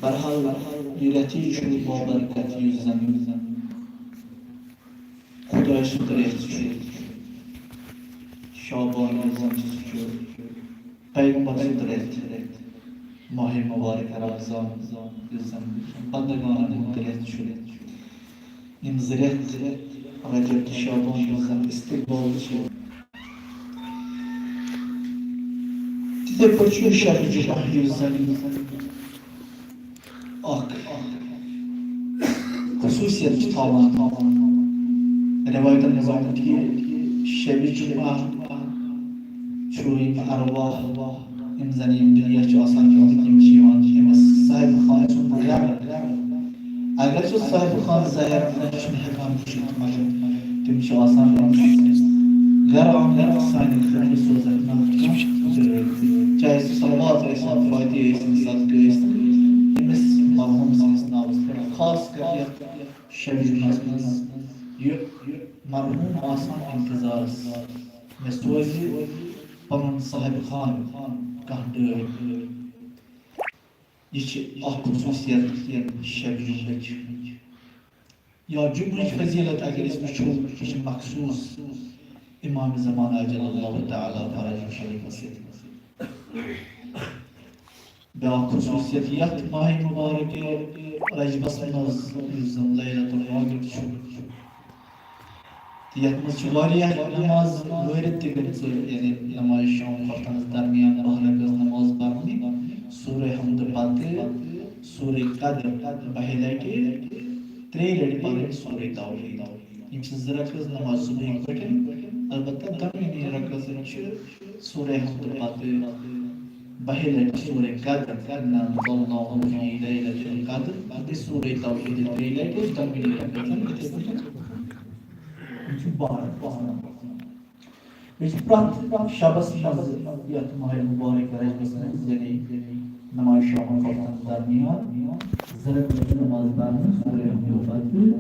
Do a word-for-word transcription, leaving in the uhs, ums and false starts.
بہرحال، یہِ رٮ۪تھٕے چھُ بابرکت، یُس زن خۄداے سُنٛد رٮ۪تھ چھُ۔ شعبان یُس زن چھُ، سُہ چھُ پیغمبر سُنٛد رٮ۪تھ، ماہِ مبارک رمضان، یُس زن بندگانن ہُنٛد رٮ۪تھ چھُ۔ یِم زٕ رٮ۪تھ، رجب تہٕ شعبان، یُس زن استقبال چھِ۔ تِتھے پٲٹھۍ چھُ شب جمعہ، یُس زن اکھ خصوٗصیت چھُ تھاوان۔ رٮ۪وایتن منٛز آمُت یہِ، شب جمعہ چھُ یِم ارواح، یِم زن یِم دُنیا چھِ آسان گٔمٕتۍ، یِم چھِ یِوان أمِس صاحب خان سُنٛد گرٕ۔ اگرچہِ صاحب خان ظاہر چھُنہٕ ہٮ۪کان وٕچھِتھ، مگر تِم چھِ آسان أمِس گرٕ آمٕتۍ سانہِ خٲطرٕ سوزنہٕ، چاہے سُہ صلوات ٲسِن، فاتحہ ٲسِن، صدقہٕ ٲسِن، أمِس مرحوٗم سٕنٛدِس ناوَس پٮ۪ٹھ، خاص کر یَتھ شب جمعس منٛز یہِ مرحوٗم آسان انتظارس، مےٚ سوزِ پنُن صاحب خان کانٛہہ ڈٲلۍ۔ یہِ چھِ اکھ خصوٗصیت شب جمعٕچ۔ یا جمعٕچ فضیلت اگر أسۍ وٕچھو، یہِ چھِ مخصوٗص امام زمانہ عجل اللہ تعالیٰ فرجہ شریفس سۭتۍ۔ بیٛاکھ خصوٗصیت یتھ ماہِ مبارک رجبس منٛز، یُس زن لیلۃ القدر چھُ، تہٕ یتھ منٛز چھِ واریاہ نماز وٲرِد تہِ گٔمژٕ، یعنی نماز شام وقتنس درمیان باہ رکعت نماز پرنہِ، سورہ حمد پتہٕ سورہ قدر بہہِ لٹہِ، ترٛیٚیہِ لٹہِ پرٕنۍ سورہ توحید۔ یِم چھِ زٕ رکعت نماز صبحٕکۍ پٲٹھۍ، البتہ دۄنوٕنی رکعتن چھِ سورہ حمد پتہٕ بہہِ لٹہِ سورہ قدر، انا انزلناہ فی لیلۃ القدر، بیٚیہِ سورہ توحید ترٛیٚیہِ لٹہِ، دۄنوٕنی رکعتن یِتھے پٲٹھۍ۔ یِم چھِ بار آسان۔ بیٚیہِ چھِ پرٛٮ۪تھ شبس منٛز یتھ ماہِ مبارک رجبس منٛز، یعنی نماز شام وقتن درمیان، زٕ رکعت نماز پرنہٕ سورہ حمد پتہٕ